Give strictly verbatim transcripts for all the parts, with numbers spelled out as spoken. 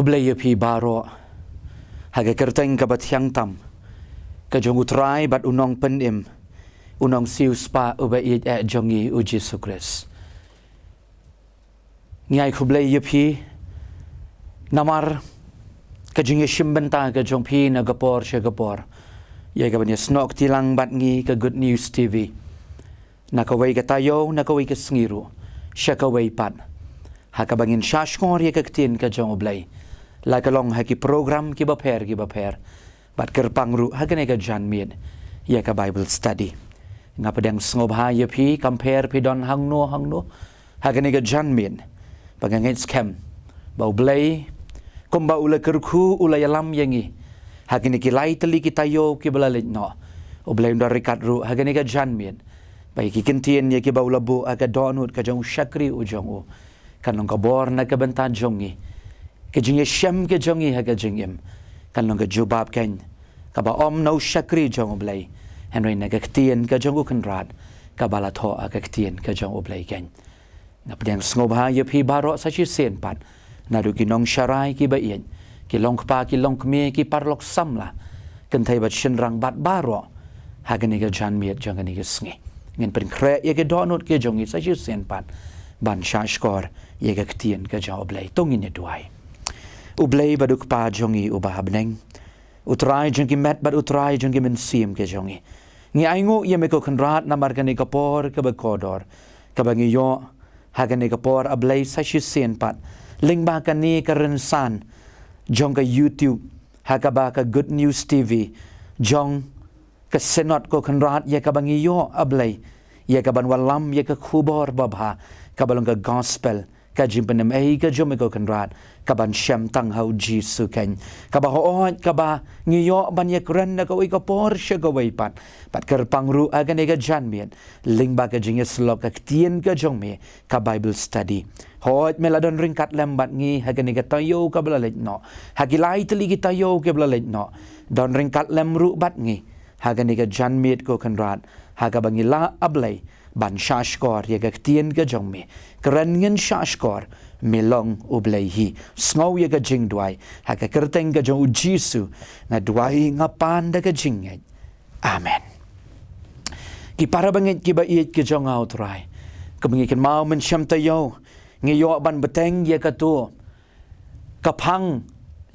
Khublei ïa phi baroh ha ka kyrteng kaba thiang tam ka jong U Trai bad U Nongpynim, U Nongsiewspah uba ïeit eh jong ngi, U Jisu Khrist. Ngi ai khublei ïa phi namar ka jingïashim bynta ka jong phi na ka por sha ka por ïa kaban ïasnoh kti lang bad ngi ka Good News T V. Na kawei ka taïew, na kawei ka sngi ruh, sha kawei pat, ha kaba ngin shahshkor ïa ka ktien ka jong U Blei, la ka long ha ki program kiba pher kiba pher, bad kyrpang ruh ha kane ka janmiet ïa ka Bible study. Nga pdiang sngewbha ïa phi, kam pher phi don hangno hangno ha kane ka janmiet, ba nga ngeit skhem ba U Blei, kumba u la kyrkhu, u la ïalam ïa ngi ha kine ki lai tylli ki taïew kiba la leit noh. U Blei un da ryngkat ruh ha kane ka janmiet, ba ïa ki ktien ïa kiba u la buh ha ka dohnud ka jong u shakri u jong u, kan long ka bor na ka bynta jong ngi. Ka jingïashem ka jong ngi ha ka jingim kan long ka jubab keiñ, kaba ym na u shakri jong U Blei, hynrei na ka ktien ka jong U Kynrad kaba la thoh ha ka ktien ka jong U Blei keiñ. Nga pdiang sngewbha ïa phi baroh sa shisien pat, naduh ki nongsharai kiba ïeit, ki longkpa ki longkmie, ki paralok samla, kynthei bad shynrang bad baroh ha kane ka janmiet jong kane ka sngi. Ngin pynkhreh ïa ki dohnud ki jong ngi sa shisien pat ban shahshkor ïa ka ktien ka jong U Blei. To ngin ïa duwai. U Blei bad U Kpa jong ngi uba ha bneng, U Trai jong ki met bad U Trai jong ki mynsiem ki jong ngi, ngi ainguh ïa me ko Kynrad namar kane ka por kaba kordor kaba ngi ïoh ha kane ka por, A Blei, sa shisien pat, lyngba kane ka rynsan jong ka YouTube, ha kaba ka Good News T V jong ka Synod ko Kynrad, ïa kaba ngi ïoh, A Blei, ïa kaban wallam ïa ka khubor babha kaba long ka gospel, ka jingpynim ei ka jong me ko Kynrad, kaban shem tang ha U Jisu keiñ. Kaba hooid kaba ngi ïoh ban ïakren na kawei ka por sha kawei pat, bad kyrpang ruh ha kane ka janmiet, lyngba ka jingïasyllok ka ktien ka jong me, ka Bible study. Hooid me la don ryngkat lem bad ngi ha kane ka taïew kaba la leit noh, ha ki lai tylli ki taïew kiba la leit noh. Don ryngkat lem ruh bad ngi ha kane ka janmiet ko Kynrad, ha kaba ngi lah, A Blei, ban shahshkor ïa ka ktien ka jong me. Kren ngin shahshkor, me long U Blei hi. Sngew ïa ka jingduwai ha ka kyrteng ka jong U Jisu nga duwai, nga pan da ka jingngeit. Amen. Ki para bangeit kiba ïeit ki jong nga ha U Trai, kumba ngi kynmaw mynshem taïew, ngi ïoh ban bteng ïa kato ka phang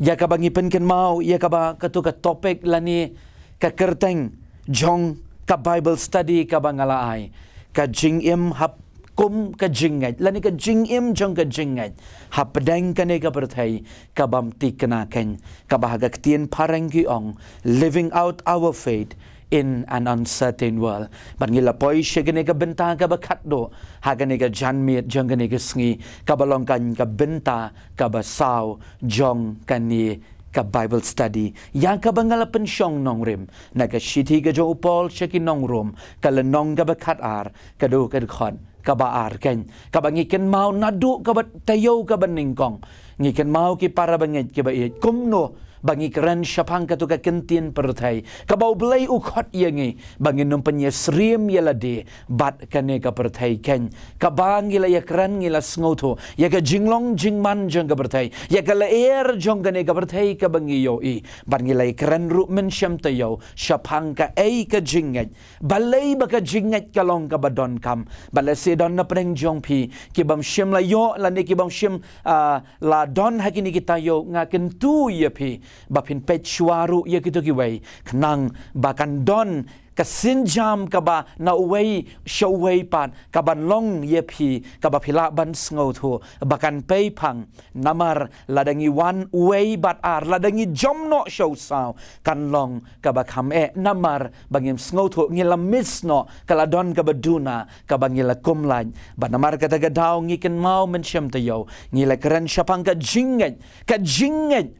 ïa kaba ngi pynkynmaw ïa kaba kato ka topic lane ka kyrteng jong ka Bible study kaba nga la ai, ka jingim hap kum ka jingngeit, lane ka jingim jong ka jingngeit hapdeng kane ka pyrthei ka bym thikna keiñ, kaba ha ka ktien phareng ki ong, living out our faith in an uncertain world. Bad ngi la poi sha kane ka bynta kaba khatduh ha kane ka janmiet jong kane ka sngi, kaba long keiñ ka bynta kaba saw jong kane ka Bible study, ïa kaba nga la pynshong nongrim na ka shithi ka jong u Paul sha ki nong Rom, ka lynnong kaba khatar, ka dkhot kaba ar keiñ, kaba ngi kynmaw naduh kaba taïew kaba nyngkong. Ngi kynmaw ki para bangeit kiba ïeit, kumno ba ngi kren shaphang kato ka ktien pyrthei kaba U Blei u khot ïa ngi ba ngin ym pynïasyriem ïa lade bad kane ka pyrthei keiñ, kaba ngi la ïakren, ngi la sngewthuh ïa ka jinglong jingman jong ka pyrthei, ïa ka lyer jong kane ka pyrthei kaba ngi ïohi. Bad ngi la ïakren ruh mynshem taïew shaphang kaei ka jingngeit. Balei ba ka jingngeit ka long kaba donkam? Balei shisha don na pdeng jong phi ki bym shym la ïoh lane ki bym shym, ah, la don ha kine ki taïew? Nga kyntu ïa phi ba phin peit shuwa ruh ïa kito kiwei, khnang ba kan don ka sienjam kaba na uwei sha uwei pat kaban long ïa phi, kaba phi lah ban sngewthuh, ba kan pei phang. Namar lada ngi wan uwei bad ar, lada ngi jam noh sha u saw, kan long kaba kham eh, namar ba ngim sngewthuh, ngi la miss noh, ka la don kaba duna kaba ngi la kum lait. Bad namar kata ka daw ngi kynmaw mynshem taïew, ngi la kren shaphang ka jingngeit, ka jingngeit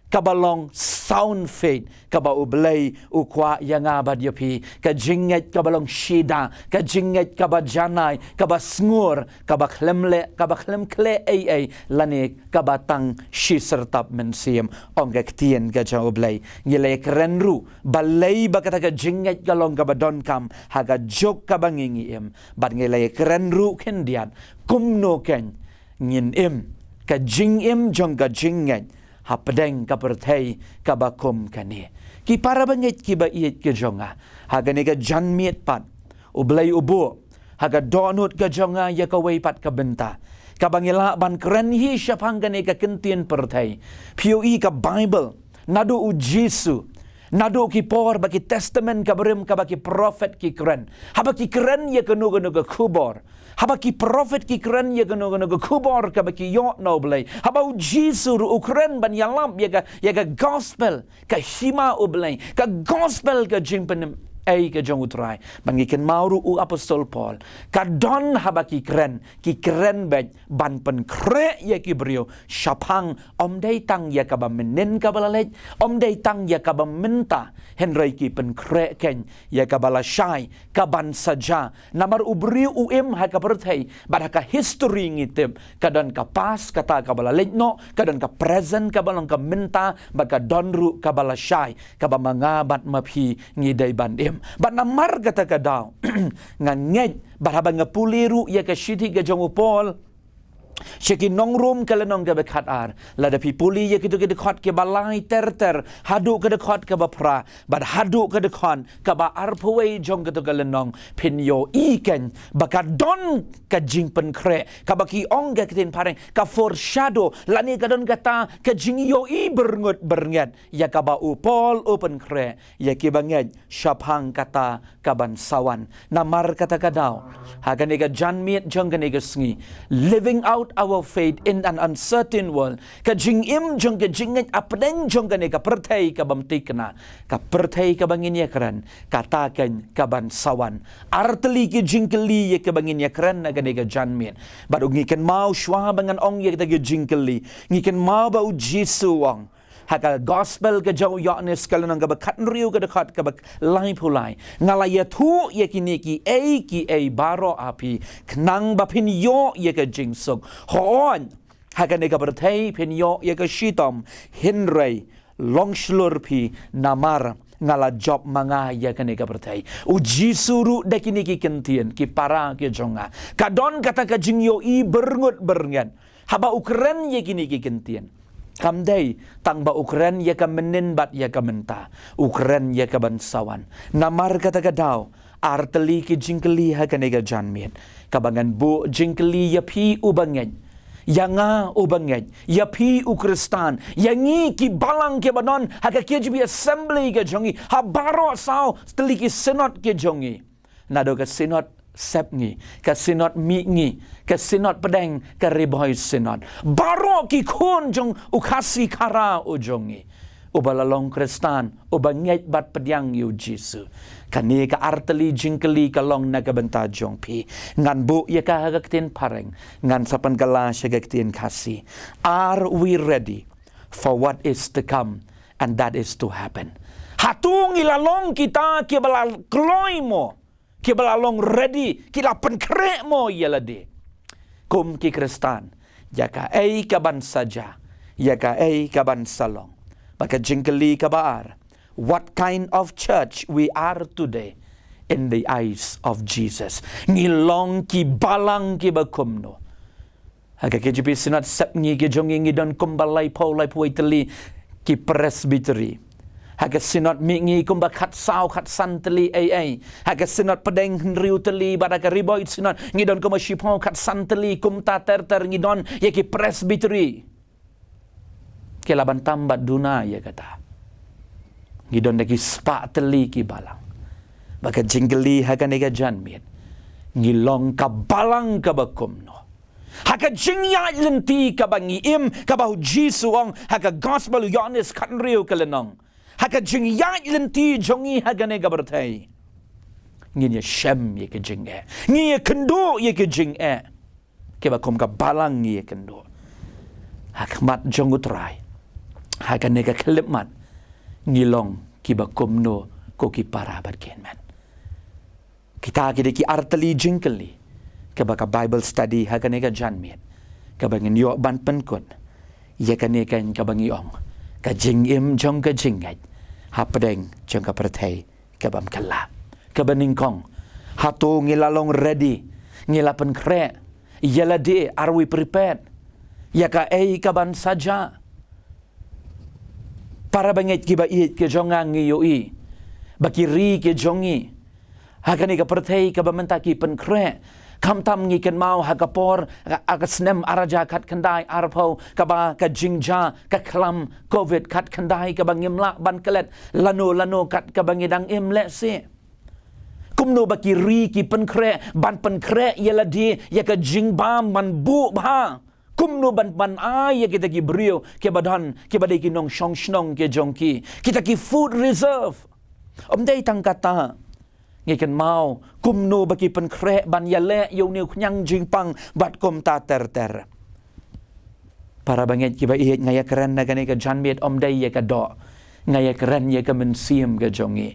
kaba long sound faith, kaba U Blei u kwah ïa nga bad ïa phi, ka jingngeit kaba long shida, ka jingngeit kaba janai, kaba sngur, kaba khlem leh, kaba khlem khleh ei ei, lane kaba tang shi syrtap mynsiem, ong ka ktien ka jong U Blei. Ngi la ïakren ruh balei ba kata ka jingngeit ka long kaba donkam ha ka juk kaba ngi ngi im. Bad ngi la ïakren ruh khyndiat kumno keiñ ngin im ka jingim jong ka jingngeit hapdeng ka pyrthei kaba kum kane. Ki para bangeit kiba ïeit ki jong nga, ha kane ka janmiet pat, U Blei u buh ha ka dohnud ka jong nga ïa kawei pat ka bynta kaba ngi lah ban kren hi shaphang kane ka kyntien pyrthei. Phi ïohi ka Baibl, naduh U Jisu, naduh ki por ba ki Testament ka barim kaba ki prophet ki kren, haba ki kren ïa kano kano ka khubor, haba ki prophet ki kren ïa kano kano ka khubor kaba ki ïoh na U Blei, haba U Jisu ruh u kren ban ïalap ïa ka, ïa ka gospel, ka hima U Blei, ka gospel ka jingpynim ei ka jong U Trai. Ban ngi kynmaw ruh u apostol Paul, ka don haba ki kren, ki kren beit ban pynkhreh ïa ki briew shaphang, ym dei tang ïa kaba mynnin kaba la leit, ym dei tang ïa kaba mynta, hynrei ki pynkhreh kein ïa kaba la shai, kaban sa jia. Namar u briew u im ha ka pyrthei, bad ha ka history ngi tip, ka don ka past, kata kaba la leit noh, ka don ka present, kaba long ka mynta, bad ka don ruh kaba la shai, kaba ma nga bad ma phi ngi dei ban im. Bad namar kata ka daw, nga ngeit, bad haba nga pule ruh ïa ka shithi ka jong u Paul sha ki nong Rom ka lynnong kaba khatar, lada phi pule ïa kito ki dkhot kiba lai ter ter haduh ka dkhot kaba phra bad haduh ka dkhot kaba arphew wei jong kato ka lynnong, phin ïohi kein ba ka don ka jingpynkhreh, kaba ki ong ka ktien phareng, ka foreshadow, lane ka don kata ka jingïohi byrngut byrngeit ïa kaba u Paul u pynkhreh ïa kiba ngeit shaphang kata kaban sa wan. Namar kata ka daw, ha kane ka janmiet jong kane ka sngi, living out our faith in an uncertain world, ka jingim jong ka jingngeit hapdeng jong kane ka pyrthei kabym thikna, ka pyrthei kaba ngin ïakren, kata kein kaban sa wan. Artylli ki jingkylli ïa kaba ngin ïakren ha kane ka janmiet. Bad ngi kynmaw shuwa ba ngan ong ïa kita ki jingkylli, ngi kynmaw ba U Jisu u ong ha ka gospel ka jong u Ïoannis ka lynnong kaba khathynriew ka dkhot kaba laiphew lai, nga la ïathuh ïa kine kiei kiei baroh ha phi, khnang ba phin ïoh ïa ka jingsuk. Hooid, ha kane ka pyrthei phin ïoh ïa ka shitom, hynrei long shlur phi, namar nga la jop ma nga ïa kane ka pyrthei. U Jisu ruh da kine ki kyntien, ki para ki jong nga, ka don kata ka jingïohi byrngut byrngeit haba u kren ïa kine ki kyntien. Kam dei tang ba u kren ïa ka mynnin bad ïa ka mynta, u kren ïa kaban sa wan. Namar kata ka daw, artylli ki jingkylli ha kane ka janmiet, kaba ngan buh jingkylli ïa phi uba ngeit, ïa nga uba ngeit, ïa phi u Khristan, ïa ngi ki balang kiba don ha ka K J B Assembly ka jong ngi, ha baroh saw tylli ki synod ki jong ngi. Naduh ka Synod Sepngi, ka Synod Mihngi, ka Synod Pdeng, ka Ri Bhoi Synod. Baroh ki khun jong u Khasi Khara u jong ngi, uba la long Khristan, uba ngeit bad pdiang ïa u Jisu. Kane ka artylli jingkylli ka long na ka bynta jong phi. Ngan buh ïa ka ha ka ktien phareng, ngan sa pynkylla sha ka ktien Khasi. Are we ready for what is to come and that is to happen? Hato ngi la long kita kiba la kloi mo, kiba la long ready, ki la pynkhreh mo ïa lade kum ki Khristan ïa kaei kaban sa jia, ïa kaei kaban sa long? Bad ka jingkylli kaba ar, what kind of church we are today in the eyes of Jesus? Ngi long ki balang kiba kumno? Ha ka K J B Synod Sepngi ki jong ngi, ngi don kumba laiphew, laiphew wei tylli ki Presbytery. Ha ka Synod Mihngi kumba khatsaw, khatsan tylli ei ei. Ha ka Synod Pdeng hynriew tylli, bad ha ka Ri Bhoi Synod ngi don kumba shiphew, khatsan tylli. Kumta ter ter ngi don ïa ki Presbytery. Ki la ban tam bad duna ïa kata. Ngi don da ki spah tylli ki balang. Bad ka jingkylli ha kane ka janmiet, ngi long ka balang kaba kumno? Ha ka jingïaid lynti kaba ngi im, kaba u Jisu u ong ha ka Gospel u Ïoannis khathynriew ka lynnong, ha ka jingïaid lynti jong ngi ha kane ka pyrthei, ngin ïashem ïa ka jingeh, ngin ïakynduh ïa ka jingeh, kiba kum ka balang ngi ïakynduh ha khmat jong u Trai. Ha kane ka khyllipmat, ngi long kiba kumno, ko ki para bad ki hynmen? Kita ki dei ki artylli jingkylli kaba ka Bible study ha kane ka janmiet, kaba ngin ïoh ban pynkut ïa kane ka, kaba ngi ong, ka jingim jong ka jingngeit hapdeng jong ka pyrthei kabym kylla. Kaba nyngkong, hato ngi la long ready, ngi la pynkhreh ïa lade, are we prepared ïa kaei kaban sa jia? Para bangeit kiba ïeit ki jong nga, ngi ïohi ba ki ri ki jong ngi ha kane ka pyrthei kaba mynta ki pynkhreh. Khamtam ngi kynmaw ha ka por, ha ka snem ar hajar khatkhyndai arphew, kaba ka jingjia ka khlam covid khatkhyndai kaba ngim lah ban klet lano lano kat kaba ngi dang im lehse. Kumno ba ki ri ki pynkhreh, ban pynkhreh ïa lade ïa ka jingbam ban buh bha. Kumno ban, ban ai ïa kita ki briew kiba don, kiba dei ki nongshong shnong ki jong ki, kita ki food reserve. Ym dei tang kata, ngi kynmaw kumno ba ki pynkhreh ban ïaleh ïa une u khñiang jingpang bad kumta ter ter. Para bangeit kiba ïeit, nga ïakren na kane ka janmiet ym dei ïa ka doh, nga ïakren ïa ka mynsiem ka jong ngi.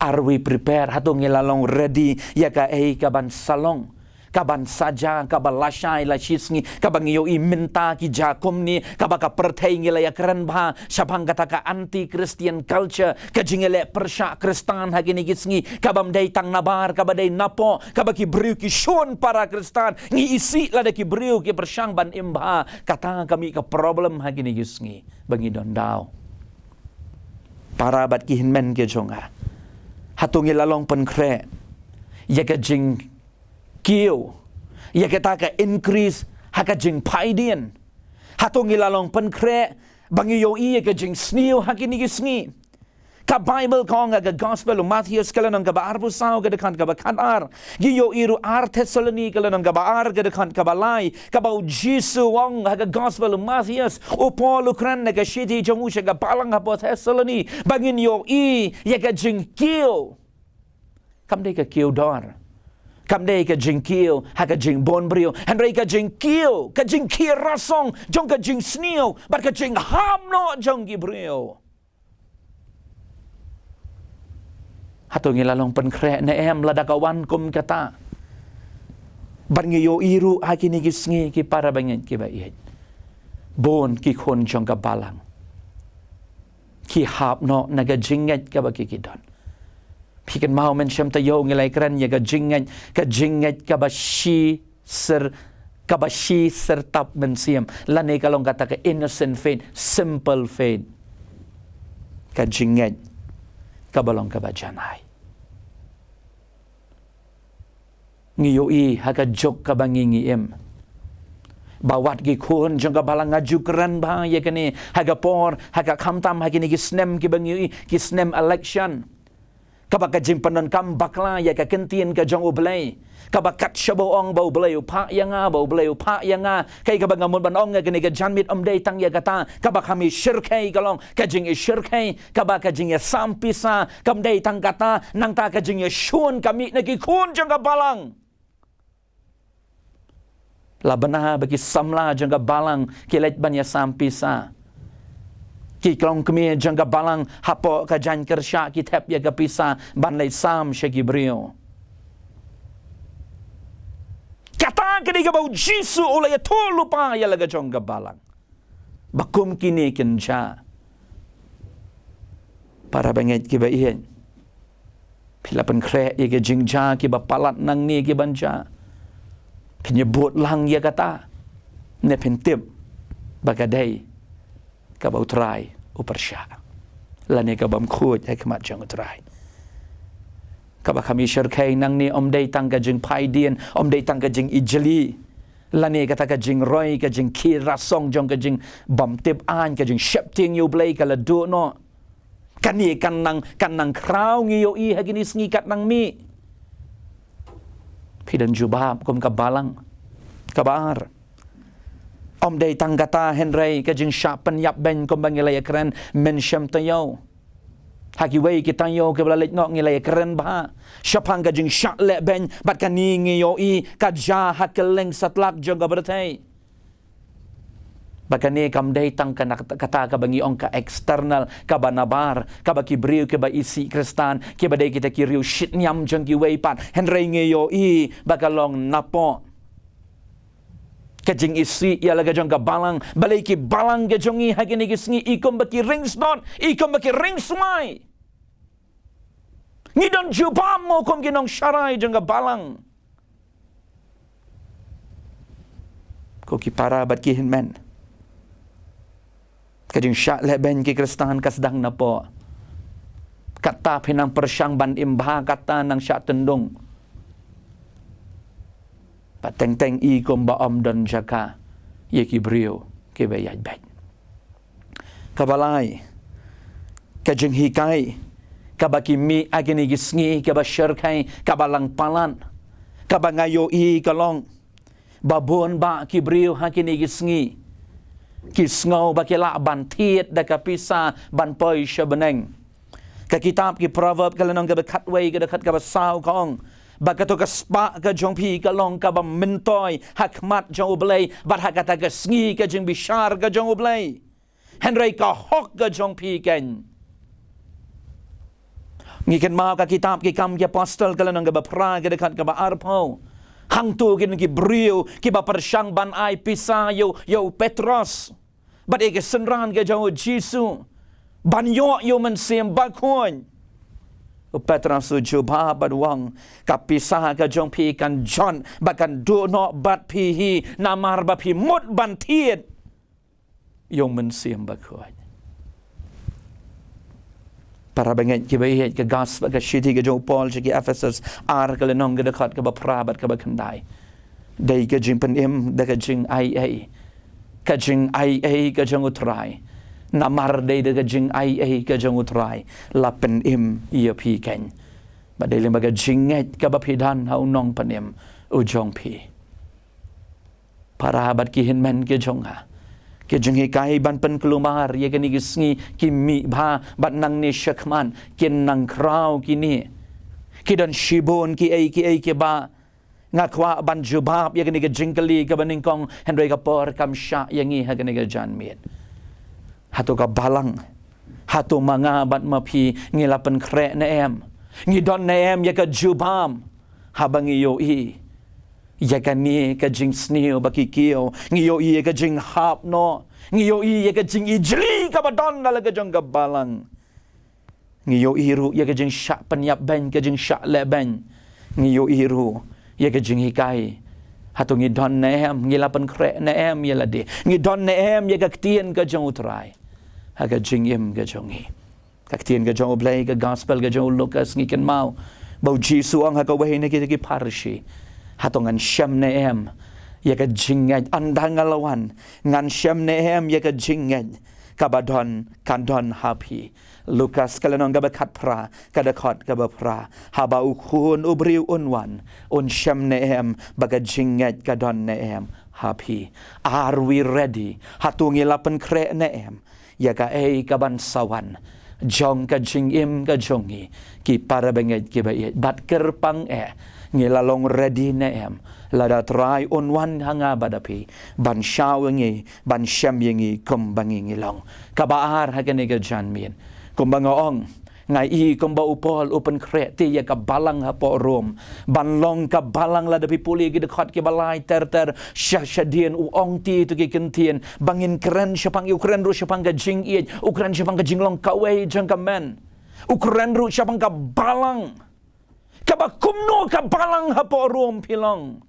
Are we prepared? Hato ngi la long ready ïa kaei kaban sa long, kaban sa jia, kaba lashai lashisngi, kaba ngi ïohi mynta ki jia kumne, kaba ka pyrthei, ngi la ïakren bha shaphang kata ka anti-Christian culture, ka jingïaleh pyrshah Khristan ha kine ki sngi, kaba ym dei tang nabar, kaba dei napoh, kaba ki briew ki shun para Khristan. Ngi isih lada ki briew ki pyrshang ban im bha. Kata ka mih ka problem ha kine ki sngi ba ngi don daw. Para bad ki hynmen ki jong nga, hato ngi la long pynkhreh ïa ka jingkiew, ïa kata ka increase ha ka jingphaidien? Hato ngi la long pynkhreh ba ngi ïohi ïa ka jingsniew ha kine ki sngi? Ka Bible ka ong ha ka Gospel u Mathaios ka lynnong kaba arphew saw ka dkhot kaba khatar. Ngi ïohi ruh ar Thessaloni ka lynnong kaba ar ka dkhot kaba lai, kaba u Jisu u ong ha ka Gospel u Mathaios, u Paul u kren na ka shithi jong u sha ka balang hapoh Thessaloni, ba ngin ïohi ïa ka jingkiew. Kam dei ka kiew dor, kam dei ka jingkiew ha ka jingbun briew, hynrei ka jingkiew, ka jingkhie rasong jong ka jingsniew bad ka jinghap noh jong ki briew. Hato ngi la long pynkhreh ne em lada ka wan kum kata? Bad ngi ïohi ruh ha kine ki sngi, ki para bangeit kiba ïeit, bun ki khun jong ka balang ki hap noh na ka jingngeit kaba ki, ki don. Phi kynmaw, mynshem taïew ngi la ïakren ïa ka jingngeit, ka jingngeit kaba shi sir, kaba shi syrtap mynsiem, lane ka long kata ka innocent faith, simple faith. Ka jingngeit kaba long kaba janai. Ngi ïohi ha ka juk kaba ngi, ngi im, ba wat ki khun jong ka balang, nga ju kren bha ïa kane ha ka por, ha ka, khamtam ha kine ki snem kiba ngi ïohi, ki snem election, kaba ka jingpyndonkam bakla ïa ka ktien ka jong U Blei, kaba kat shaba ong ba U Blei u phah ïa nga, ba U Blei u phah ïa nga. Kaei kaba nga mut ban ong ha kane ka janmiet, ym dei tang ïa kata. Kaba kham ïashyrkhei ka long ka jingïashyrkhei, kaba ka jingïasam pisa. Kam dei tang kata, nangta ka jingïashun ka mih na ki khun jong ka balang. La bynta ba ki samla jong ka balang ki leit ban ïasam pisa. Ki longkmie jong ka balang hapoh ka jaiñ kyrshah ki thep ïa ka pisa ban leit sam sha ki briew. Kata ka dei kaba u Jisu u la ïathuh lypa ïa la ka jong ka balang, ba kum kine kin jia. Para bangeit kiba ïeit, phi la pynkhreh ïa ki jingjia kiba palat nangne kiban jia? Phin ïa bud lang ïa kata, ne phin tip ba ka dei kaba U Trai u pyrshah, lane ka bym khuid ha khmat jong U Trai? Kaba kham ïashyrkhei nangne ym dei tang ka jingphaidien, ym dei tang ka jingijli, lane kata ka jingroi, ka jingkhie rasong jong ka jingbymtip aiñ, ka jingsheptieng ïa U Blei ka la duh noh. Kane kan nang, kan nang khraw, ngi ïohi ha kine sngi kat nang mih. Phi don jubab kum ka balang. Kaba ar, ym dei tang kata hynrei ka jingshah pynïap beiñ kumba ngi la ïakren mynshem taïew. Ha kiwei ki taïew kiba la leit noh ngi la ïakren bha shaphang ka jingshah leh beiñ, bad kane ngi ïohi ka jia ha kylleng satlak jong ka pyrthei. Ba kane kam dei tang kane, kata kaba ngi ong ka external, kaba nabar, kaba ki briew kiba isih Khristan, kiba dei kita ki riew shitniam jong kiwei pat, hynrei ngi ïohi ba ka long napoh ka jingisih ïa la ka jong ka balang. Balei ki balang ka jong ngi ha kine ki sngi i kum ba ki ringsdot, i kum ba ki ringsmai? Ngi don jubab mo kum ki nongsharai jong ka balang? Ko ki para bad ki hynmen, Ka jingshah lehbeiñ ki Khristan ka sdang napoh. Kata phi nang pyrshang ban im bha, kata nang shah tyndung. Ba teng teng i kumba ym don jaka ïa ki briew kiba ïaid beit. Kaba lai, ka jinghikai kaba ki mih ha kine ki sngi, kaba shyrkhei, kaba lang palat, kaba nga ïohi ka long ba bun bah ki briew ha kine ki sngi ki sngew ba ki lah ban thied da ka pisa ban poi sha bneng. Ka kitab ki Proverb ka lynnong kaba khatwei, ka dkhot kaba saw ka ong ba kato ka spah ka jong phi ka long kaba myntoi ha khmat jong U Blei, bad ha kata ka sngi ka jingbishar ka jong U Blei. Hynrei ka hok ka jong phi keiñ. Ngi kynmaw ka kitab Ki Kam ki Apostol ka lynnong kaba phra, ka dkhot kaba arphew. Hangto ki don ki briew kiba pyrshang ban ai pisa ïa u, ïa u Petros bad ïa ki synran ki jong U Jisu ban ïoh ïa u Mynsiem Bakhuid. U Petros u jubab bad u ong, ka pisa ka jong phi kan jot bad kan duh noh bad phi hi, namar ba phi mut ban thied ïa u Mynsiem Bakhuid. Para bangeit kiba ïeit, ka gospel, ka shithi ka jong u Paul sha ki Ephesus, ar ka lynnong, ka dkhot kaba phra bad kaba khyndai. Dei ka jingpynim da ka jingaiei, ka jingaiei ka jong U Trai. Namar dei da ka jingaiei ka jong U Trai la pynim ïa phi keiñ. Bad dei lem bad ka jingngeit kaba phi don ha U Nongpynim u jong phi. Para bad ki hynmen ki jong nga, ki jinghikai ban pynkulmar ïa kine ki sngi ki mih bha, bad nangne shakhmat kin nang khraw kine. Ki don shibun kiei kiei kiba nga kwah ban jubab ïa kane ka jingkylli kaba nyngkong, hynrei ka por kam shah ïa ngi ha kane ka janmiet. Hato ka balang, hato ma nga bad ma phi ngi la pynkhreh ne em? Ngi don ne em ïa ka jubab haba ngi ïohi ïa kane ka jingsniew ba ki kiew? Ngi ïohi ïa ka jinghap noh, ngi ïohi ïa ka jingijli kaba don na la ka jong ka balang. Ngi ïohi ruh ïa ka jingshah pynïap beiñ, ka jingshah leh beiñ. Ngi ïohi ruh ïa ka jinghikai. Hato ngi don ne em, ngi la pynkhreh ne em ïa lade? Ngi don ne em ïa ka ktien ka jong U Trai ha ka jingim ka jong ngi? Ka ktien ka jong U Blei, ka gospel ka jong u Lukas, ngi kynmaw ba U Jisu u ong ha kawei na kita ki pharshi, hato ngan shem ne em ïa ka jingngeit ynda nga la wan? Ngan shem ne em ïa ka jingngeit kaba don, kan don ha phi? Lukas ka lynnong kaba khatphra, ka dkhot kaba phra. Haba U Khun u briew un wan, un shem ne em ba ka jingngeit ka don ne em ha phi? Are we ready? Hato ngi la pynkhreh ne em ïa kaei kaban sa wan jong ka jingim ka jong ngi? Ki para bangeit kiba ïeit, bad kyrpang eh, ngi la long ready ne em? Lada Trai un wan ha nga bad ha phi ban shaw ïa ngi, ban shem ïa ngi kumba ngi ngi long. Kaba ar ha kane ka janmiet, kumba nga ong, nga i kumba u Paul u pynkhreh te ïa ka balang hapoh Rom ban long ka balang. Lada phi pule ki dkhot kiba lai ter ter, sha, shadien u ong te to ki kyntien ba ngin kren shaphang, u kren ruh shaphang ka jingïeit, u kren shaphang ka jinglong kawei jong ka men, u kren ruh shaphang ka balang. Kaba kumno ka balang hapoh Rom, phi long?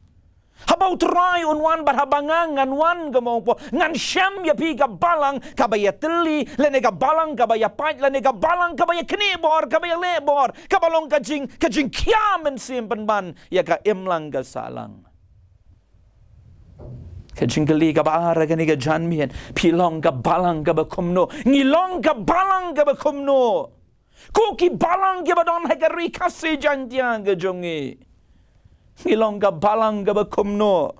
Haba U Trai un wan bad haba nga ngan wan, ka mong po, ngan shem ïa phi ka balang kaba ïatylli, lane ka balang kaba ïapait, lane ka balang kaba ïaknieh bor, kaba ïaleh bor, kaba long ka jing, ka jingkhia mynsiem pynban ïa ka imlang ka sahlang. Ka jingkylli kaba ar ha kane ka janmiet, phi long ka balang kaba kumno? Ngi long ka balang kaba kumno? Ko ki balang kiba don ha ka Ri Khasi Jaiñtia ka jong ngi, ngi long ka balang kaba kumno?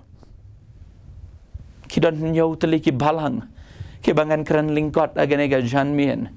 Ki don hynñiew tylli ki balang kiba ngan kren lyngkot ha kane ka janmiet.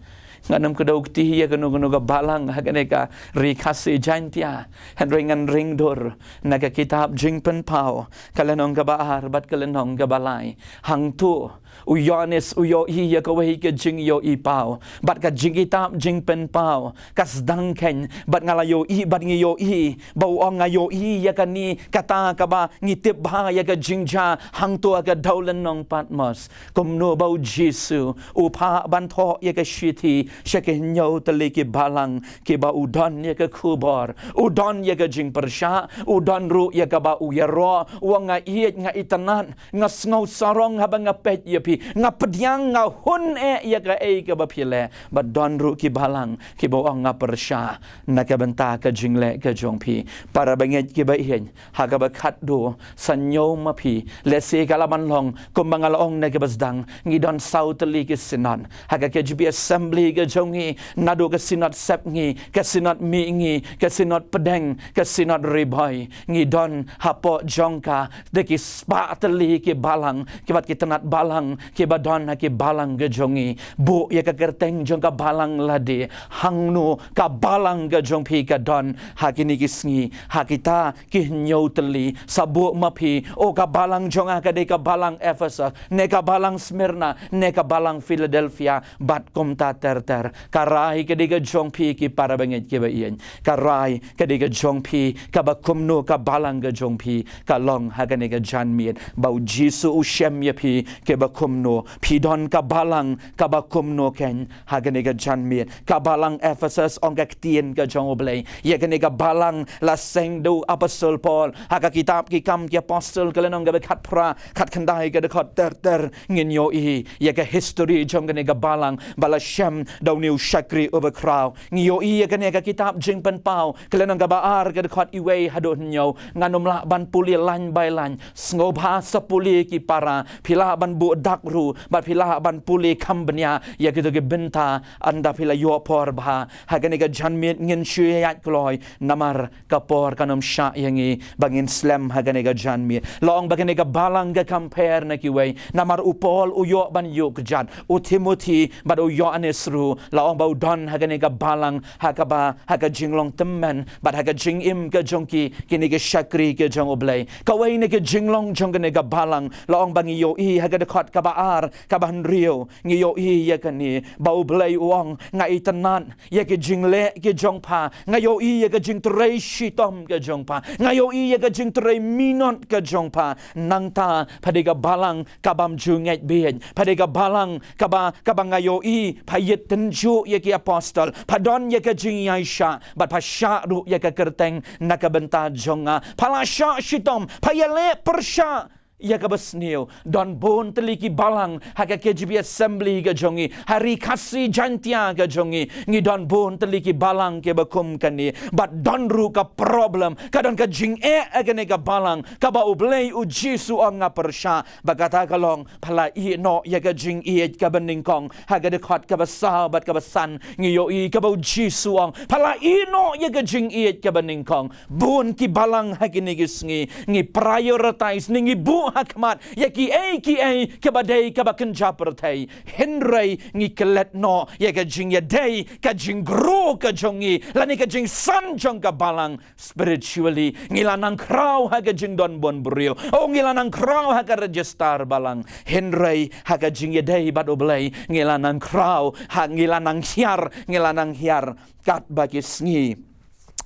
Ngan ym kdew kti ïa kano kano ka balang ha kane ka Ri Khasi Jaiñtia, hynrei ngan ring dur na ka kitab Jingpynpaw, ka lynnong kaba ar bad ka lynnong kaba lai. Hangto u Ïoannis u ïohi ïa kawei ka jingïohi paw, bad ka jingkitab Jingpynpaw ka sdang khein, bad nga la ïohi, bad ngi ïohi ba u ong, nga ïohi ïa kane, kata kaba ngi tip bha ïa ka jingjia hangto ha ka dewlynnong Patmos. Kumno ba U Jisu u phah ban thoh ïa ka shithi sha ki hynñiew tylli ki balang kiba u don ïa ka khubor, u don ïa ka jingpyrshah, u don ruh ïa kaba u ïaroh, u ong, nga ïeit, nga itynnad, nga sngew sarong haba nga peit ïa phi, nga pdiang, nga hun eh ïa kaei kaba phi leh. Bad don ruh ki balang kiba ong, nga pyrshah na ka bynta ka jingleh ka jong phi. Para bangeit kiba ïeit, ha kaba khatduh, sa ñiew ma phi, lehse ka la ban long kumba nga la ong na kaba sdang, ngi don saw tylli ki synod ha ka K J B Assembly ka jong ngi, naduh ka Synod Sepngi, ka Synod Mihngi, ka Synod Pdeng, ka Synod Ri Bhoi. Ngi don hapoh jong ka da ki spah tylli ki balang, ki bad ki tnat balang kiba don ha ki balang ka jong ngi. Buh ïa ka kyrteng jong ka balang lade. Hangno ka balang ka jong phi ka don ha kine ki sngi, ha kita ki hynñiew tylli? Sa buh ma phi, o, ka balang jong nga ka dei ka balang Ephesus, ne ka balang Smyrna, ne ka balang Philadelphia, bad kumta ter ter. Ka rai ka dei ka jong phi, ki para bangeit kiba ïeit. Ka rai ka dei ka jong phi, kaba kumno ka balang ka jong phi ka long ha kane ka janmiet, ba U Jisu u shem ïa phi kaba kumno. Phi don ka balang kaba kumno kein ha kane ka janmiet? Ka balang Ephesus, ong ka ktien ka jong U Blei, ïa kane ka balang la seng da u Apostol Paul ha ka kitab Ki Kam ki Apostol, ka lynnong kaba khatphra, khatkhyndai, ka dkhot ter ter. Ngin ïohi ïa ka history jong kane ka balang ba la shem da une u shakri uba khraw. Ngi ïohi ïa kane ha ka kitab Jingpynpaw, ka lynnong kaba ar, ka dkhot wei haduh hynñiew. Ngan ym lah ban pule line by line. Sngewbha sa pule, ki para, phi lah ban buh dak ruh, bad phi lah ban pule kham bniah ïa kito ki bynta, ynda phi la ïoh por bha. Ha kane ka janmiet ngin shu ïaid kloi, namar ka por kan ym shah ïa ngi ba ngin slem ha kane ka janmiet. La ong ba kane ka balang ka compare na kiwei, namar u Paul u ïoh ban ïuh kjat, u Timothi bad u Ïoannis ruh, la ong ba u don ha kane ka balang ha kaba, ha ka jinglong tymmen bad ha ka jingim ka jong ki, kine ki shakri ka jong U Blei. Kawei na ka jinglong jong kane ka balang, la ong ba ngi ïohi ha ka dkhot kaba ar, kaba hynriew, ngi ïohi ïa kane, ba U Blei u ong, nga itynnad ïa ka jingleh ka jong pha, nga ïohi ïa ka jingtrei shitom ka jong pha, nga ïohi ïa ka jingtrei minot ka jong pha. Nangta pha dei ka balang kabym ju ngeit bieit, pha dei ka balang kaba, kaba nga ïohi pha ïit tynjuh ïa ki apostol, pha don ïa ka jingïaishah, bad pha shah ruh ïa ka kyrteng na ka bynta jong nga. Pha la shah shitom, pha ïaleh pyrshah ïa kaba sniew. Don bun tylli ki balang ha ka K J B Assembly ka jong ngi, ha Ri Khasi Jaintia ka jong ngi, ngi don bun tylli ki balang kiba kum kane. Bad don ruh ka problem, ka don ka jingeh ha kane ka balang, kaba U Blei U Jisu u ong, nga pyrshah. Bad kata ka long, pha la ïeh noh ïa ka jingïeit kaba nyngkong. Ha ka dkhot kaba saw bad kaba san, ngi ïohi kaba U Jisu u ong, pha la ïeh noh ïa ka jingïeit kaba nyngkong. Bun ki balang ha kine ki sngi ngi prioritize ne ngi buh ha khmat ïa kiei kiei kaba dei kaba kynja pyrthei. Hynrei ngi klet noh ïa ka jingïadei, ka jinggrow ka jong ngi, lane ka jingsan jong ka balang spiritually. Ngi la nang khraw ha ka jingdon bun briew, oh, ngi la nang khraw ha ka register balang, hynrei ha ka jingïadei bad U Blei ngi la nang khraw, ha, ngi la nang hiar, ngi la nang hiar katba ki sngi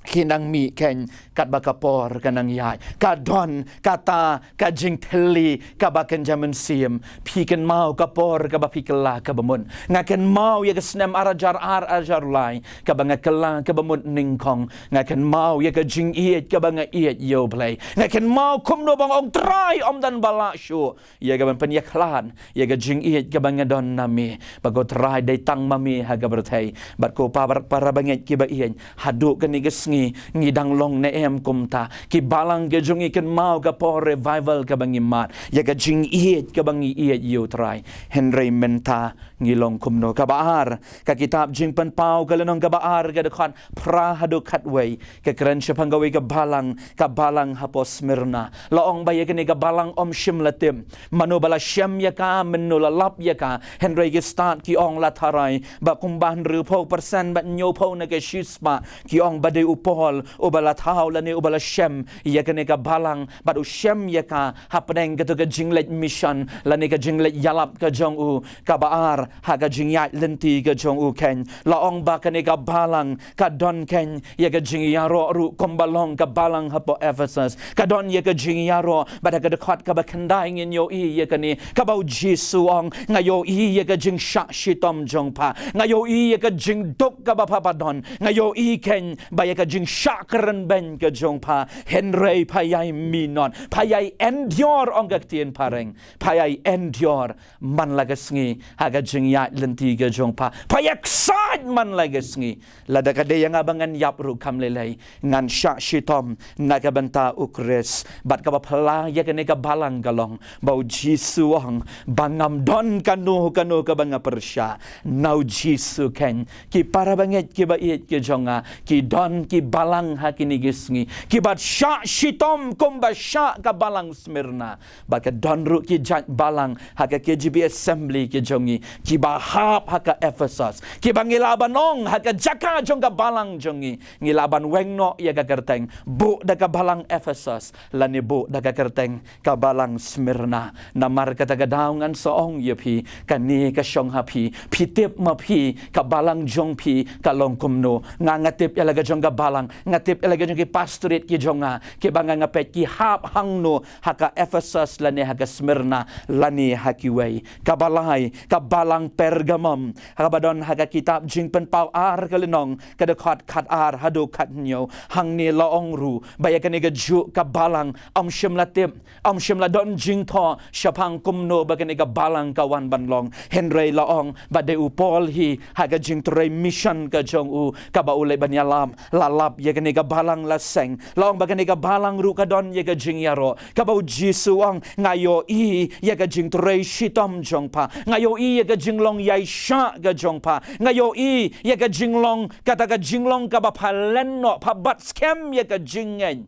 ki nang mih kein, katba ka por ka nang ïaid. Ka don kata ka jingthylli kaba kynja mynsiem. Phi kynmaw ka por kaba phi kylla kaba mut? Nga kynmaw ïa ka snem ar hajar ar, ar hajar lai, kaba nga kylla kaba mut nyngkong. Nga kynmaw ïa ka jingïeit kaba nga ïeit ïa U Blei. Nga kynmaw kumno ba nga ong, Trai, ym don ba lah shuh ïa kaban pynïakhlad ïa ka jingïeit kaba nga don na me. Bad ko Trai, dei tang ma me ha ka pyrthei. Bad ko pa, para bangeit kiba ïeit, haduh kane ka sngi ngi dang long ne em kumta? Ki balang ka jong ngi kynmaw ka por revival kaba ngi mad, ïa ka jingïeit kaba ngi ïeit ïa U Trai. Hynrei mynta ngi long kumno? Kaba ar, ka kitab Jingpynpaw ka lynnong kaba ar, ka dkhot phra haduh khatwei, ka kren shaphang kawei ka balang, ka balang hapoh Smyrna. La ong ba ïa kane ka balang ym shym la tip mano ba la shem ïa ka, mano la lap ïa ka. Hynrei ki stad ki ong la tharai ba kumba hynriewphew percent bad hynñiewphew na ka shispah ki ong ba dei u Paul uba la thaw lane uba la shem ïa kane ka balang, bad u shem ïa ka hapdeng kato ka jingleit mission lane ka jingleit ïalap ka jong u. Kaba ar, Ha ka jingïaid lynti ka jong u khein, la ong ba kane ka balang ka don khein ïa ka jingïaroh ruh kumba long ka balang hapoh Ephesus. Ka don ïa ka jingïaroh, bad ha ka dkhot kaba khyndai ngin ïohi ïa kane, kaba u Jisu ong, nga ïohi ïa ka jingshah shitom jong pha, nga ïohi ïa ka jingduk kaba pha ba don, nga ïohi khein ba ïa ka jingshah kren beiñ ka jong pha, hynrei pha ïai minot, pha ïai endure, ong ka ktien phareng, pha ïai endure man la ka sngi ha ka jingïaid lynti ka jong pha. Pha ïaksaid man la ka sngi. Lada ka dei ïa nga ba ngan ïap ruh kam lei lei, ngan shah shitom na ka bynta u Khrist. Bad kaba phylla ïa kane ka balang ka long ba u Jisu ong ba ngam don kano kano kaba nga pyrshah. Na u Jisu khein, ki para bangeit kiba ïeit ki jong nga, ki don ki balang ha kine ki sngi kiba shah shitom kumba shah ka balang Smyrna. Bad ka don ruh ki jait balang ha ka K J B Assembly ki jong ngi kiba hap ha ka Ephesus, kiba ngi lah ban ong ha ka jaka jong ka balang jong ngi, ngi lah ban weng noh ïa ka kyrteng, buh da ka balang Ephesus, lane buh da ka kyrteng ka balang Smyrna. Namar kata ka daw ngan sa ong ïa phi, kane ka shong ha phi. Phi tip ma phi ka balang jong phi ka long kumno? Nga, nga tip ïa la ka jong ka balang, nga tip ïa la ka jong ki pastorate ki jong nga, kiba nga, nga peit ki hap hangno, ha ka Ephesus lane ha ka Smyrna lane ha kiwei. Kaba lai, ka balang Pergamum, kaba don ha ka kitab Jingpynpaw ar ka lynnong, ka dkhot khat ar haduh khat hynñiew. Hangne la ong ruh ba ïa kane ka juh ka balang, ym shym la tip, ym shym la don jingthoh shaphang kumno ba kane ka balang ka wan ban long. Hynrei la ong ba dei u Paul hi ha ka jingtrei mission ka jong u, kaba u leit ban ïalam, la lap ïa kane ka balang la seng. La ong ba kane ka balang ruh ka don ïa ka jingïaroh, kaba u Jisu ong, nga ïohi ïa ka jingtrei shitom jong pha, nga ïohi ïa ka jinglong ïaishah ka jong pha, nga ïohi ïa ka jinglong, kata ka jinglong kaba pha len noh, pha bat skhem ïa ka jingngeit.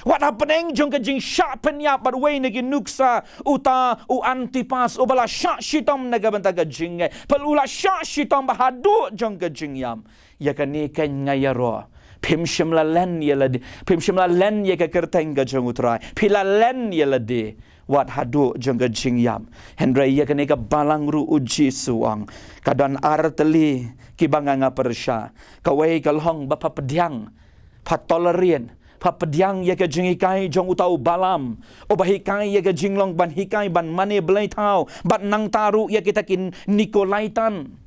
Wat hapdeng jong ka jingshah pynïap bad wei na ki nuksa, uta u Antipas uba la shah shitom na ka bynta ka jingngeit, pha u la shah shitom bad haduh jong ka jingïap. Ïa kane khein nga ïaroh. Phim shym la len ïa lade, phim shym la len ïa ka kyrteng ka jong u Trai, phi la len ïa lade wat haduh jong ka jingïap. Hynrei ïa kane ka balang ruh u Jisu ong, ka don ar tylli kiba nga, nga pyrshah. Kawei ka long ba pha pdiang, pha tolerate, pha pdiang ïa ka jinghikai jong uta u Balaam, uba hikai ïa ka jinglong ban hikai ban mane blei thaw, bad nangta ruh ïa kita ki Nikolaitan.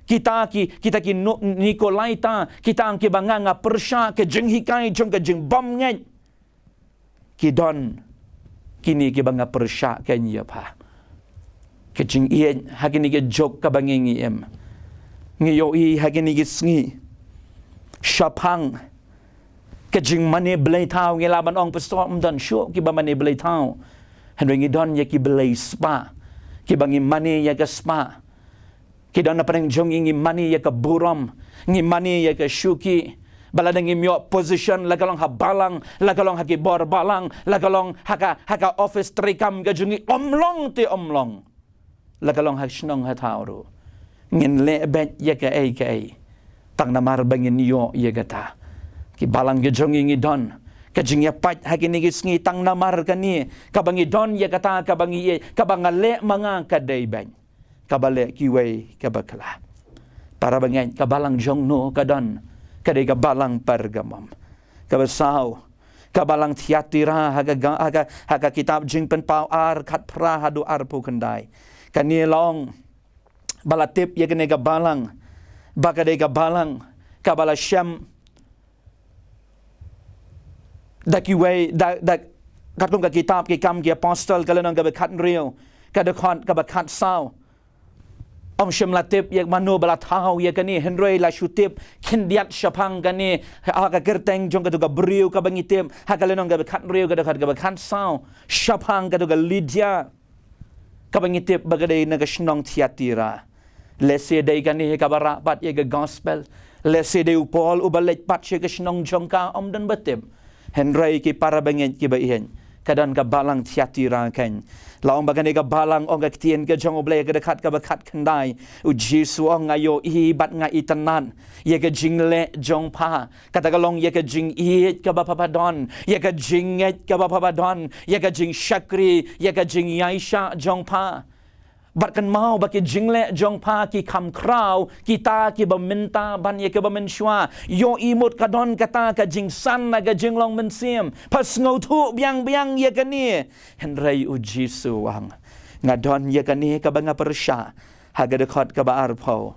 Kita ki, kita ki no-, Nikolaita, kita kiba nga, nga pyrshah ka jinghikai jong ka jingbymngeit. Ki don kine kiba nga pyrshah khein ïa pha. Ka jingïeit ha kine ki juk kaba ngi, ngi im, ngi ïohi ha kine ki sngi. Shaphang ka jingmane blei thaw, ngi lah ban ong, pastor, ym don shuh kiba mane blei thaw. Hynrei ngi don ïa ki blei spah, kiba ngi mane ïa ka spah. Ki don na pdeng jong ngi, ngi mane ïa ka burom, ngi mane ïa ka shuki. Ba lada ngim ïoh position, la ka long ha balang, la ka long ha ki bor balang, la ka long ha ka, ha ka office treikam ka jong ngi, ym long te ym long, la ka long ha shnong ha thaw ruh, ngin leh beit ïa kaei kaei tang namar ba ngin ïoh ïa kata. Ki balang ki jong ngi, ngi don ka jingïapait ha kine ki sngi tang namar kane kaba ngi don ïa kata, kaba ngi ïeit, kaba nga leh ma nga ka dei beit, kaba leh kiwei ka bakla. Para bangeit, ka balang jong no ka don? Ka dei ka balang Pergamum. Kaba saw, ka balang Thiatira, ha ka ga-, ha ka, ha ka kitab Jingpynpaw ar, khatphra haduh arphew khyndai. Kane la ong ba la tip ïa kane ka balang ba ka dei ka balang kaba la shem da kiwei, da, da, katkum ka kitab Ki Kam ki Apostol, ka lynnong kaba khathynriew, ka dkhot kaba khatsaw. Ym shym la tip ïa mano ba la thaw ïa kane, hynrei la shu tip khyndiat shaphang kane ha ka kyrteng jong kato ka briew kaba ngi tip ha ka lynnong kaba khathynriew, ka dkhot kaba khatsaw, shaphang kato ka Lydia, kaba ngi tip ba ka dei na ka shnong Thiatira. Lehse dei kane hi kaba rah pat ïa ka gospel. Lehse dei u Paul uba leit pat sha ka shnong jong ka, ym don ba tip. Hynrei ki para bangeit kiba ïeit, ka don ka balang Thiatira khein. La ong ba kane ka balang, ong ka ktien ka jong U Blei, ka dkhot kaba khatkhyndai, u Jisu ong, nga ïohi bad nga itynnad ïa ka jingleh jong pha. Kata ka long ïa ka jingïeit kaba pha ba don, ïa ka jingngeit kaba pha ba don, ïa ka jingshakri, ïa ka jingïaishah jong pha. Bad kynmaw ba ki jingleh jong pha ki kham khraw, kita kiba mynta ban ïa kiba mynshuwa. Ïohi mut ka don kata ka jingsan na ka jinglong mynsiem. Pha sngewthuh biang biang ïa kane. Hynrei u Jisu u ong, nga don ïa kane kaba nga pyrshah. Ha ka dkhot kaba arphew,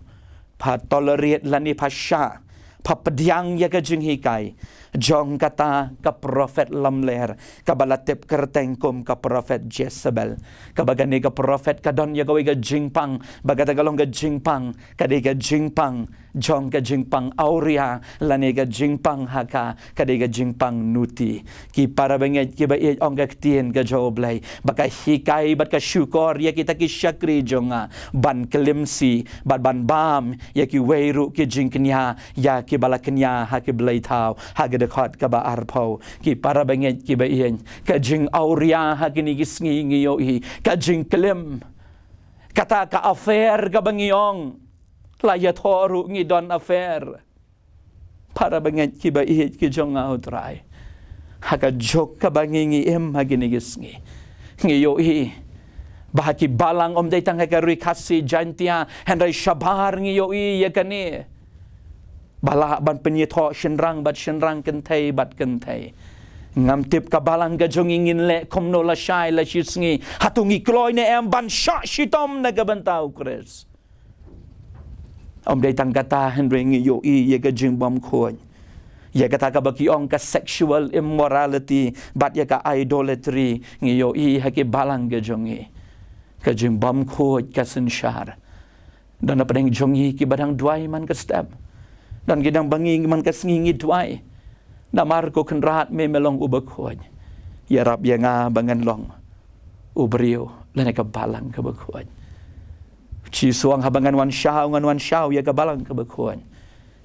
pha tolerate lane pha shah, pha pdiang ïa ka jinghikai jong kata ka prophet lamler, kaba la tip kyrteng kum ka prophet Jezebel. Kaba kane ka prophet ka don ïa kawei ka jingpang, ba kata ka long ka jingpang, ka dei ka jingpang jong ka jingpang awria, lane ka jingpang ha ka, ka dei ka jingpang nuti. Ki para bangeit kiba ïeit, ong ka ktien ka jong U Blei ba ka hikai bad ka shukor ïa kita ki shakri jong nga ban klim shi bad ban bam ïa kiwei ruh ki jingkñia ïa kiba la kñia ha ki blei thaw. Ha ka dkhot kaba arphew, ki para bangeit kiba ïeit, ka jingawria ha kine ki sngi ngi ïohi, ka jingklim, kata ka affair kaba ngi ong, la ïathoh ruh ngi don affair. Para bangeit kiba ïeit ki jong nga ha U Trai, ha ka juk kaba ngi, ngi im ha kine ki sngi, ngi ïohi ba ha ki balang, ym dei tang ha ka Ri Khasi Jaiñtia, hynrei shabar ngi ïohi ïa kane, ba lah ban pynïathoh shynrang bad shynrang, kynthei bad kynthei. Ngam tip ka balang ka jong ngi ngin leh kumno lashai lashisngi. Hato ngi kloi ne em ban shah shitom na ka bynta U Khrist? Ym dei tang kata, hynrei ngi ïohi ïa ka jingbymkhuid ïa kata kaba ki ong ka sexual immorality bad ïa ka idolatry. Ngi ïohi ha ki balang ka jong ngi ka jingbymkhuid ka synshar. Don na pdeng jong ngi kiba dang duwai man ka step. Don ki dang ba ngi man ka sngi ngi duwai, namar ko Kynrad, me me long uba khuid. Ïarap ïa nga ba ngan long u briew lane ka balang kaba khuid. Jisu u ong, haba ngan wan shaw, ngan wan shaw ïa ka balang kaba khuid,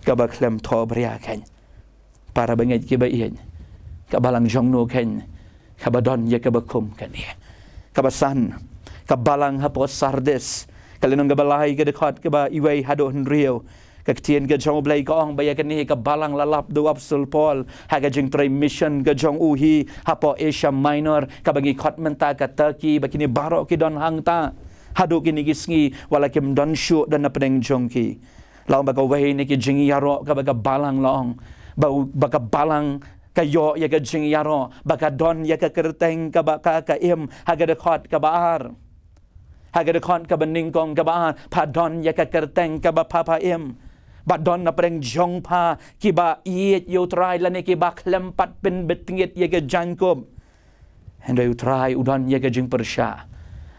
kaba khlem thohbria keiñ. Para bangeit kiba ïeit, ka balang jong no keiñ kaba don ïa kaba kum kane? Kaba san, ka balang hapoh Sardis, ka lynnong kaba lai, ka dkhot kaba iwei haduh hynriew. Ka ktien ka jong U Blei ka ong ba ïa kane ka balang la lap da u Apostol Paul ha ka jingtrei mission ka jong u hi hapoh Asia Minor, kaba ngi khot mynta ka Turkey, ba kine baroh ki don hangta, haduh kine ki sngi, wat la kim don shuh, don na pdeng jong ki. La ong ba kawei na ki jingïaroh kaba ka balang, la ong ba, ba ka balang ka ïoh ïa ka jingïaroh ba ka don ïa ka kyrteng kaba ka, ka im, ha ka dkhot kaba ar. Ha ka dkhot kaba nyngkong, kaba ar, pha don ïa ka kyrteng kaba pha, pha im. Ba don na pdeng jong pha kiba ïeit ïa U Trai lane kiba khlem pat pynbtngit ïa ka jaiñkup. Hynrei U Trai u don ïa ka jingpyrshah,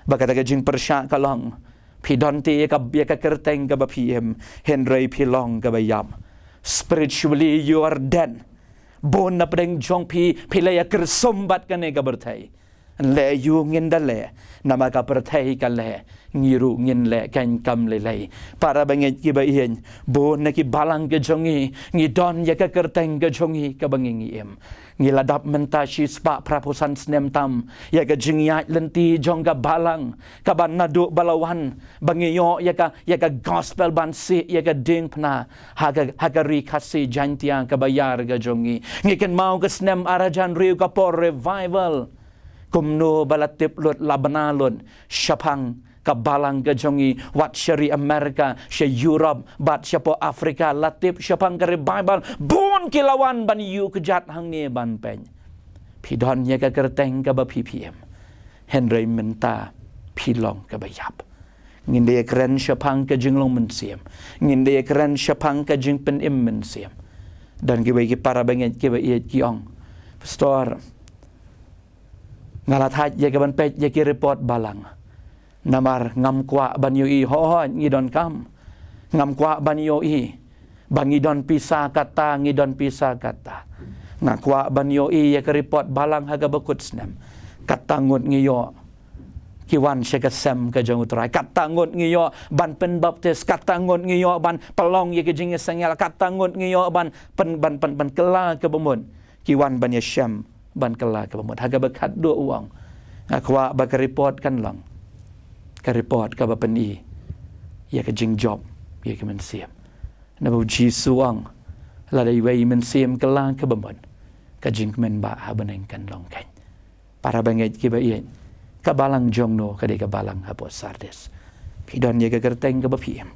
ba kata ka jingpyrshah ka long, phi don te ïa ka, ïa ka kyrteng kaba phi im, hynrei phi long kaba ïap. Spiritually you are dead. Bun na pdeng jong phi, phi la ïa kyrsum bad kane ka pyrthei. Leh ïa u, ngin da leh, namar ka pyrthei ka leh, ngi ruh ngin leh keiñ kam lei lei. Para bangeit kiba ïeit, bun na ki balang ka jong ngi, ngi don ïa ka kyrteng ka jong ngi kaba ngi, ngi im. Ngi la dap mynta shispah phraphew san snem tam ïa ka jingïaid lynti jong ka balang, kaba naduh ba la wan ba ngi ïoh ïa ka, ïa ka gospel ban sih ïa ka diengphna ha ka, ha ka Ri Khasi Jaiñtia kaba ïar ka jong ngi. Ngi kynmaw ka snem ar hajar hynriew, ka por revival. Kumno ba la tip lut, la bna lut shaphang ka balang ka jong ngi, wat sha ri America, sha Europe bad shapoh Africa, la tip shaphang ka revival. Bun ki la wan ban ïuh kjat hangne ban peit. Phi don ïa ka kyrteng kaba phi, phi im, hynrei mynta phi long kaba ïap. Ngin da ïa kren shaphang ka jinglong mynsiem, ngin da ïa kren shaphang ka jingpynim mynsiem. Don kiwei ki para bangeit kiba ïeit ki ong, Pastor, nga la thait ïa ka ban peit ïa ki report balang, namar ngam kwah ban ïohi. Hooid, ngi donkam. Ngam kwah ban ïohi ba ngi don pisa kata, ngi don pisa kata. Nga kwah ban ïohi ïa ka report balang ha kaba kut snem. Kata ngut ngi ïoh ki wan sha ka sem ka jong U Trai. Kata ngut ngi ïoh ban pynbaptis. Kata ngut ngi ïoh ban pynlong ïa ka jingïaseng ïalam. Kata ngut ngi ïoh ban pyn, ban, ban, ban kylla kaba mut. Ki wan ban ïashem ban kylla kaba mut. Ha kaba khatduh u ong, nga kwah ba ka report kan long ka report kaba pyni ïa ka jingjop ïa ka mynsiem. Naba U Jisu u ong, lada iwei i mynsiem kylla kaba mut, ka jingkmen bah ha bneng kan long keiñ. Para bangeit kiba ïeit, ka balang jong no? Ka dei ka balang hapoh Sardis. Phi don ïa ka kyrteng kaba phi im,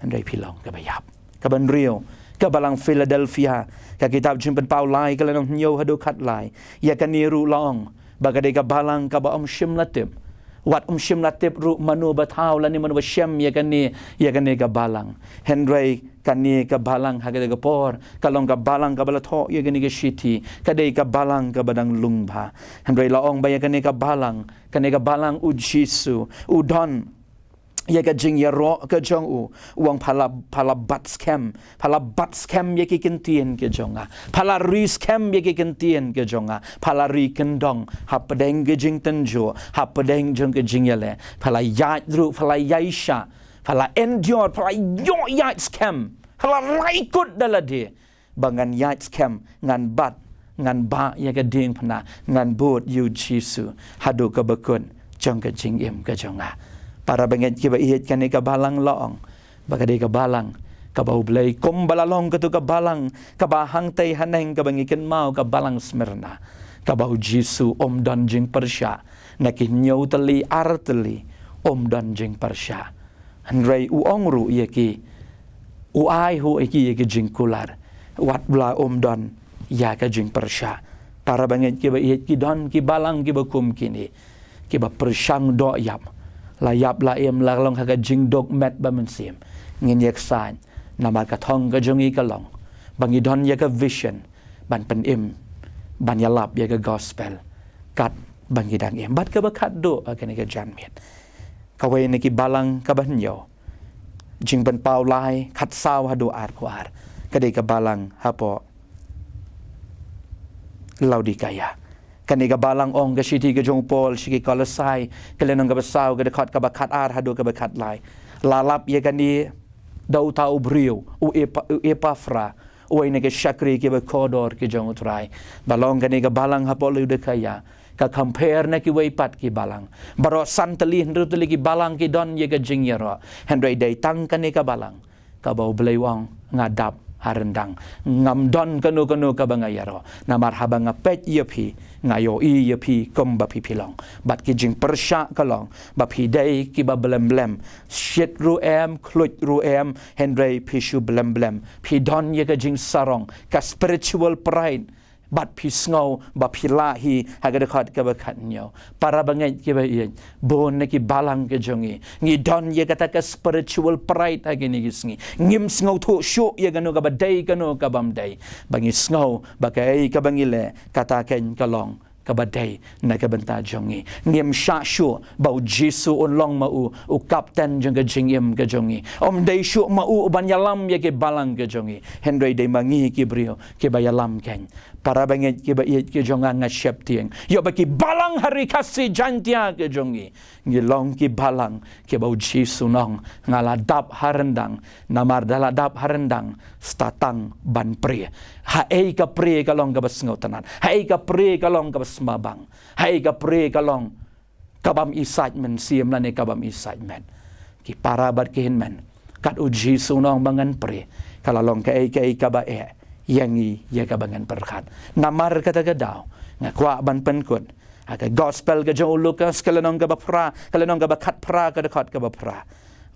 hynrei phi long kaba ïap. Kaba hynriew, ka balang Philadelphia, ka kitab Jingpynpaw lai ka lynnong hynñiew haduh khatlai, ïa kane ruh la ong ba ka dei ka balang kaba ym shym la tip. Wat ym shym la tip ruh mano ba thaw lane mano ba shem ïa kane, ïa kane ka balang. Hynrei kane ka balang ha kata ka por ka long ka balang kaba la thoh ïa kane ka shithi, ka dei ka balang kaba dang lung bha. Hynrei la ong ba ïa kane ka balang, kane ka balang U Jisu u don ïa ka jingïaroh ka jong u, u ong pha la, pha la bat skhem, pha la bat skhem ïa ki ktien ki jong nga, pha la ri skhem ïa ki ktien ki jong nga, pha la ri kyndong hapdeng ka jingtynjuh, hapdeng jong ka jingïaleh, pha la ïaid ruh, pha la ïaishah, pha la endure, pha la ïoh ïaid skhem, pha la laikut da lade ba ngan ïaid skhem, ngan bat, ngan bah ïa ka diengphna, ngan bud ïa U Jisu haduh kaba kut jong ka jingim ka jong nga. Para bangeit kiba ïeit, kane ka balang la ong ba ka dei ka balang kaba U Blei, kumba la long katu ka balang kaba hangtei haneng kaba ngi kynmaw, ka balang Smyrna, kaba U Jisu um don jingpyrshah, na ki hynñiew tylli, ar tylli, um don jingpyrshah. Hynrei u ong ruh ïa ki, u ai ruh ïa ki ïa ki jingkular, wat la um don ïa ka jingpyrshah. Para bangeit kiba ïeit, ki don ki balang kiba kum kine, kiba pyrshang doh ïap, la ïap la im, la long ha ka jingduk met ba mynsiem. Ngin ïaksaid, namar ka thong ka jong ngi ka long ba ngi don ïa ka vision ban pynim, ban ïalap ïa ka gospel katba ngi dang im. Bad kaba khatduh ha kane ka janmiet, kawei na ki balang kaba hynñiew, Jingpynpaw lai khatsaw haduh arphew ar, ka dei ka balang hapoh Laodikaia. Kane ka balang, ong ka shithi ka jong u Paul sha ki Kolosai, ka lynnong kaba saw, ka dkhot kaba khatar haduh kaba khatlai, la lap ïa kane da uta u briew, u Epa-, u Epaphra, uwei na ki shakri kiba kordor ki jong U Trai. Ba long kane ka balang hapoh Laodikaia ka compare na kiwei pat ki balang. Baroh san tylli, hynriew tylli ki balang ki don ïa ka jingïaroh. Hynrei dei tang kane ka balang kaba U Blei u ong, nga dap ha ryndang, ngam don kano kano kaba nga ïaroh. Namar haba nga peit ïa phi, nga ïohi ïa phi kumba phi phi long. Bad ki jingpyrshah ka long ba phi dei kiba blem blem, shit ruh em, khluit ruh em, hynrei phi shu blem blem. Phi don ïa ka jingsarong, ka spiritual pride. Bad phi sngew ba phi lah hi, ha ka dkhot kaba khathynñiew. Para bangeit kiba ïeit, bun na ki balang ki jong ngi, ngi don ïa kata ka spiritual pride ha kine ki sngi. Ngim sngewthuh shuh ïa kano kaba dei, kano ka bym dei. Ba ngi sngew ba kaei kaba ngi leh, kata keiñ ka long kaba dei na ka bynta jong ngi. Ngim shah shuh ba U Jisu un long ma u u kapten jong ka jingim ka jong ngi. Um dei shuh ma u uban ïalam ïa ki balang ki jong ngi, hynrei dei ma ngi ki briew kiba ïalam keiñ. Para bangeit kiba ïeit ki jong nga, nga sheptieng ïoh ba ki balang ha Ri Khasi Jaiñtia ki jong ngi, ngi long ki balang kiba U Jisu un ong, nga la dap ha ryndang. Namar da la dap ha ryndang, sdang tang ban prie. Haei ka prie ka long kaba sngewtynnad, haei ka prie ka long kaba sngewbang, haei ka prie ka long kabym isaid mynsiem lane kabym isaid met. Ki para bad ki hynmen, kat U Jisu un ong ba ngan prie, ka la long kaei kaei kaba eh ïa ngi ïa kaba ngan pyrkhat. Namar kata ka daw nga kwah ban pynkut ha ka gospel ka jong u Lukas, ka lynnong kaba phra, ka lynnong kaba khatphra, ka dkhot kaba phra.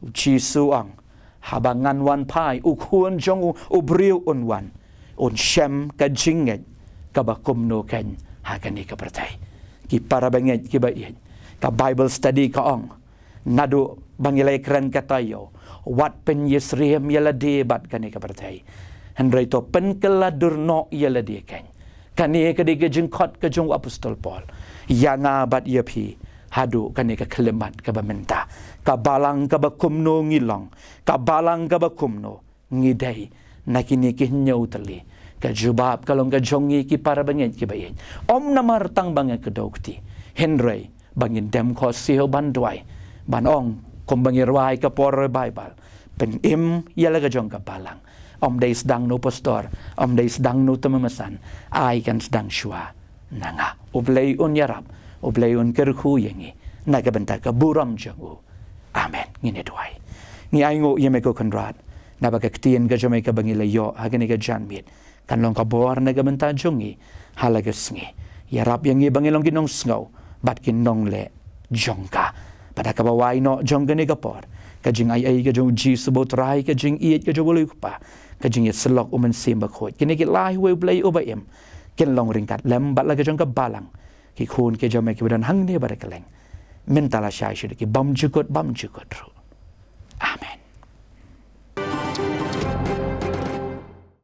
U Jisu u ong, haba ngan wan phai, U Khun jong u, u briew un wan, un shem ka jingngeit kaba kumno keiñ ha kane ka pyrthei. Ki para bangeit kiba ïeit, ka Bible study ka ong, naduh ba ngi la ïakren ka taïew, wat pynïasyriem ïa lade bad kane ka pyrthei, hynrei to pynkylla dur noh ïa lade keiñ. Kane ka dei ka jingkhot ka jong u apostol Paul ïa nga bad ïa phi haduh kane ka khyllipmat kaba mynta. Ka balang kaba kumno ngi long, ka balang kaba kumno ngi dei na kine ki hynñiew tylli? Ka jubab ka long ka jong ngi, ki para bangeit kiba ïeit. Ym namar tang ba nga kdew kti, hynrei ba ngin dem khohsiew ban duwai, ban ong kumba ngi rwai ka por revival, pynim ïa la ka jong ka balang. Ym dei sdang na u pastor, ym dei sdang na uta u mamasan, ai kan sdang shuwa na nga. U Blei un ïarap, U Blei un kyrkhu ïa ngi na ka bynta ka burom jong u. Amen. Ngin ïa duwai. Ngi ainguh ïa me ko Kynrad naba ka ktien ka jong me kaba ngi la ïoh ha kane ka janmiet kan long ka bor na ka bynta jong ngi ha la ka sngi. Ïarap ïa ngi ba ngin long ki nongsngew bad ki nongleh jong ka. Bad ha kaba wai noh jong kane ka por, Ka jingaiei ka jong U Jisu ba U Trai, ka jingïeit ka jong U Blei U Kpa, ka jingïasyllok U Mynsiem Bakhuid, kine ki lai, wei U Blei uba im, kin long ryngkat lem bad la ka jong ka balang ki khun ki jong Me kiba don hangne bad ha kylleng, mynta, lashai sha ki bymjukut bymjukut ruh. Amen.